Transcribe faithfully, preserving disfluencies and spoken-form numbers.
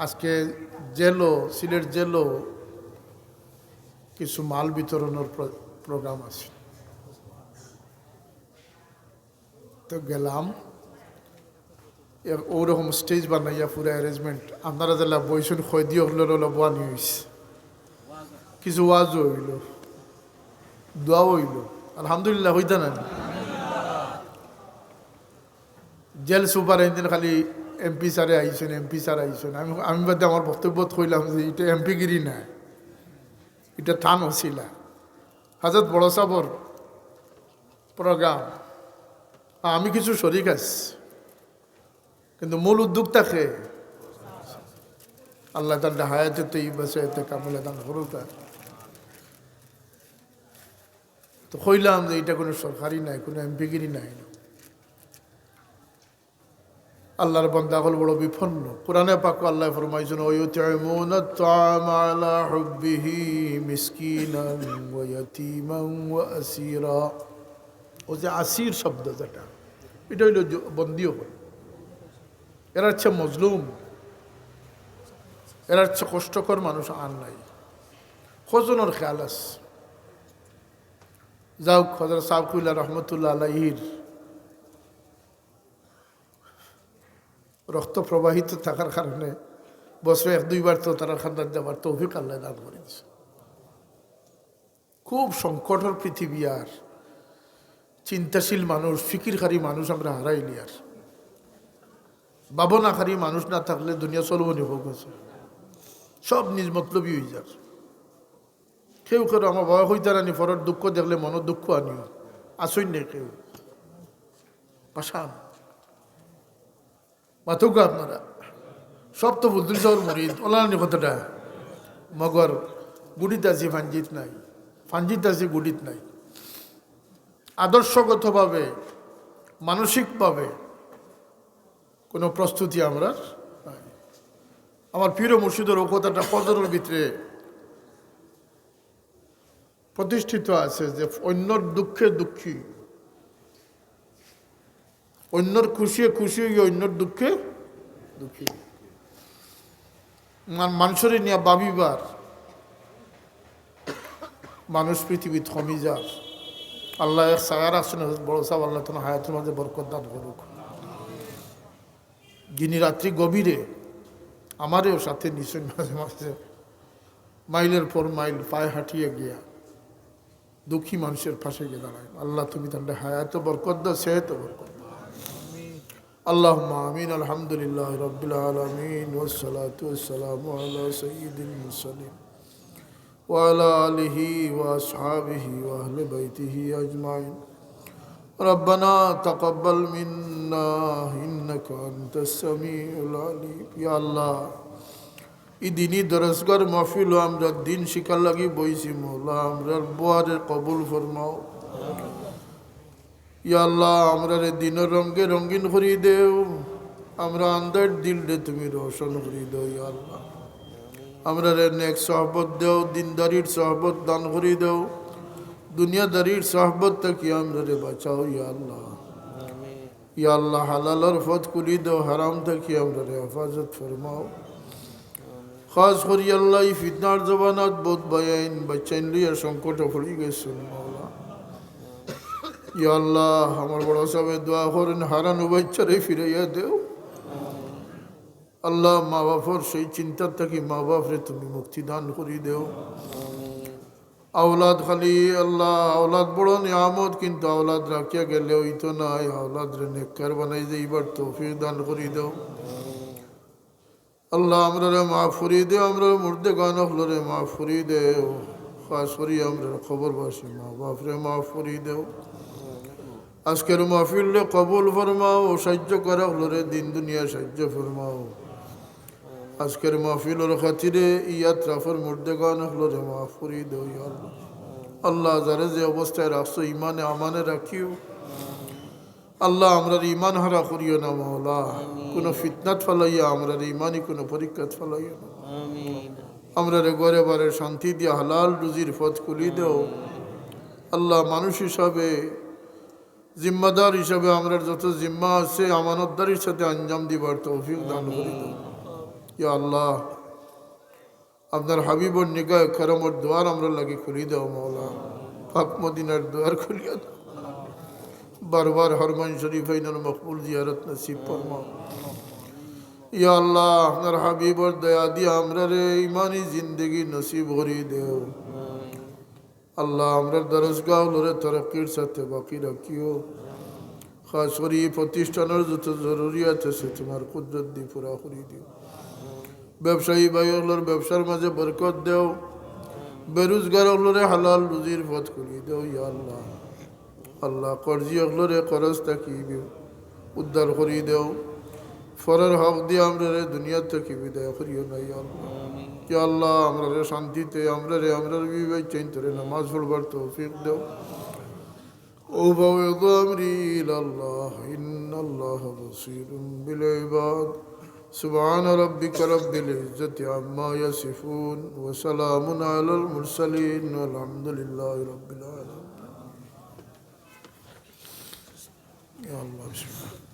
আজকে জেলও, সিলেট জেলও কিছু মাল বিতরণর প্র-, প্রোগ্রাম আছে। তো গেলাম, এর-, ওরকম স্টেজ বানাইয়া পুরা অ্যারেঞ্জমেন্ট। আপনারা যেলা বইছইন, কয়েদি অকলর অলা বওয়ানি অইছে, কিছু ওয়াজও অইলো, দোয়াও অইলো। আলহামদুলিল্লাহ অইতা না? জেল সুপার একদিন খালি এমপি স্যারে আইছইন, এমপি স্যার আইছইন। আমি, আমি বাদে আমার বক্তব্যত কইলাম যে ইটা এমপিগিরি নায়, ইটা তান অছিলা। হজরত বড় সাবর প্রোগ্রাম, আমি কিছু শরিক আছি, কিন্তু মূল উদ্যোক্তা কে? আল্লাহ তাআলা হায়াতে তৈয়বা সে এতে কামিলা দান করুক। তো কইলাম যে ইটা কুনু সরকারি নায়, কুনু এমপিগিরি নায়। আল্লাহর বান্দা অকল বড় বিপন্ন। কোরআনে পাকো আল্লায় ফরমাইছইন, "ওয়া ইউতইমুনাত তাআমা আলা হুব্বিহি মিসকিনান ওয়া ইয়াতীমান ওয়া আসীরা।" ও যে আসীর শব্দ যেটা, ইটা অইলো যে বন্দী অকল। এরার চেয়ে মজলুম, এরার চেয়ে কষ্টকর মানুষ আর নাই। কয়জনর খেয়াল আছে? যাউক, হজরত সাব কিবলা রহমতুল্লাহ আলাইহির রক্ত প্রবাহিত থাকার কারণে বছরে এক দুইবার তো তারার খান্দাত যাবার তৌফিক আল্লায় দান করি দিছে। খুব সংকটর পৃথিবী, আর চিন্তাশীল মানুষ, ফিকিরকারী মানুষ আমরা হারাইলিয়ার। ভাবনাকারী মানুষ না থাকলে দুনিয়া চলবো নি, হোক আছে, সব নিজ মতলবী অই যার। কেউ কেউরে আমার বাবা কইতা নানি, পরর দুঃখ দেখলে মনো দুঃখ আনিও। আছইন নি কেউ? পাশান। মাতউক্কা আপনারা। সব তো বুলতুল সাবর মুরিদ, অলা নানি কথাটা? মগর গুড়িত আছি, ফাঞ্জিত নাই। ফাঞ্জিত আছি, গুড়িত নাই। আদর্শগতভাবে, মানসিকভাবে কোনো প্রস্তুতি আমরার নাই। আমার পীর ও মুর্শিদর ও কথাটা ফজরর ভিতরে প্রতিষ্ঠিত আছে যে অন্যর দুঃখে দুঃখী, অন্যর খুশিয়ে খুশি অইয়া অন্যর দুঃখে দুঃখী। মান-, মানষরে নিয়া ভাবিবার মানুষ পৃথিবীত কমি যার। আল্লায় এক ছায়া রাখছইন, বড় সাব, আল্লায় তান হায়াতর মাঝে বরকত দান করুক। যিনি রাত্রি গভীরে আমারেও সাথে নিছইন মাঝে মাঝে, মাইলের পর মাইল পায়ে হাঁটিয়া গিয়া দুঃখী মানুষের পাশে গিয়া দাঁড়াইন। আল্লাহ, তুমি তানরে হায়াতো বরকত দাও, সেহতো বরকত দাও। আল্লাহুম্মা আমিন। আলহামদুলিল্লাহি রাব্বিল আলামিন, ওয়াসসালাতু ওয়াসসালামু আলা সাইয়্যিদিল মুরসালিন ওয়া আলা আলিহি ওয়া আসহাবিহি ওয়া আহলি বাইতিহি আজমাইন। ربنا تقبل منا إنك أنت السميع العليم। ইয়া আল্লাহ, ই দিনি দরসগার মাহফিলো আমরা দিন শিখার লাগি বইছি, মওলা, আমরার বওয়ারে কবুল ফরমাও। ইয়া আল্লাহ, আমরারে দিনর রঙে রঙিন করি দেও, আমরার আন্ধাইর দিলরে তুমি রোশন করি দেও, ইয়া আল্লাহ। আমরারে নেক সহবত দেও, দিনদারির সহবত দান করি দেও, দুনিয়াদারির সহবত থাকি আমরারে বাঁচাও, ইয়া আল্লাহ। ইয়া আল্লাহ, হালালর পথ খুলি দেও, হারাম থাকি আমরারে হেফাজত ফরমাও। খাস করি আল্লাহ, ই ফিতনার জমানাত বউত ভাইয়াইন, বাচ্চাইন লইয়া সংকটে পড়ি গেছইন, মওলা। ইয়া আল্লাহ, আমার বড় সাবে দোয়া করইন, হারানো বাচ্চারে ফিরাইয়া দেও। আল্লাহ, মা বাপর সেই চিন্তার থাকি মা বাপরে তুমি মুক্তি দান করি দেও। আওলাদ খালি আল্লাহ, আওলাদ বড় নিয়ামত, কিন্তু আওলাদ রাখিয়া গেলে অইতো নায়, আওলাদরে নেককার বানাই যাইবার তৌফিক দান করি দেও। আল্লাহ, আমরারে মাফ করি দেও, আমরার মুর্দেগান অকলরে মাফ করি দেও, খাস করি আমরার কবরবাসী মা বাপরে মাফ করি দেও। আজকের মাহফিলরে কবুল ফরমাও, সাহায্য করা অকলরে দিন দুনিয়া সাহায্য ফরমাও। আজকের মাহফিলর খাতিরে ই আতরাফর মুর্দেগান অকলরে মাফ করি দেও, ইয়া আল্লাহ। আল্লাহ, যারে যে অবস্থায় রাখছো, ইমানে আমানে রাখিও। আল্লাহ, আমরারে ইমান হারা করিও না, মওলা। আমিন। কুনু ফিতনাত ফালাইয়া আমরারে ইমানি কুনু পরীক্ষাত ফালাইও না। আমিন। আমরারে ঘরে বারে শান্তি দিয়া হালাল রুজির পথ খুলি দেও। আল্লাহ, মানুষ হিসাবে, জিম্মাদার হিসাবে আমরার যত জিম্মা আছে, আমানতদারির সাথে আঞ্জাম দিবার তৌফিক দান করি দেও। ইয়া আল্লাহ, আপনার হাবিবর নিগাহে করমর দুয়ার আমরার লাগি খুলি দেও মাওলা, পাক মদিনার দুয়ার খুলিয়া দেও। বারবার হরমাইন শরীফাইনর মকবুল জিয়ারত নসিব ফরমাও। ইয়া আল্লাহ, আপনার হাবিবর দয়া দিয়া আমরারে ইমানি জিন্দেগি নসিব করি দেও। আল্লাহ, আমরার দরসগাহ অকলরে তরক্কির সাথে বাকি রাখিও। খাস করি ই প্রতিষ্ঠানর যত জরুরিয়াত আছে, তুমার কুদরত দি পুরা করি দিও। ব্যবসায়ী ভাই অকলর ব্যবসার মাঝে বরকত দেও। বেরুজগার অকলরে হালাল রুজির পথ খুলি দেও, ইয়া আল্লাহ। আল্লাহ, কর্জি অকলরে কর্জ থাকি বি-, উদ্ধার করি দেও। পরর হক দিয়া আমরারে দুনিয়া থাকি বিদায় করিও না, ইয়া আল্লাহ। ইয়া আল্লাহ, আমরারে শান্তিতে, আমরারে, আমরার বিবি বাচ্চাইন্তরে নামাজ পড়বার তৌফিক দেও। أفوض أمري إلى الله، إن الله بصير بالعباد. سبحان ربك رب العزة عما يصفون، وسلام على المرسلين، والحمد لله رب العالمين. يا الله، بسم الله.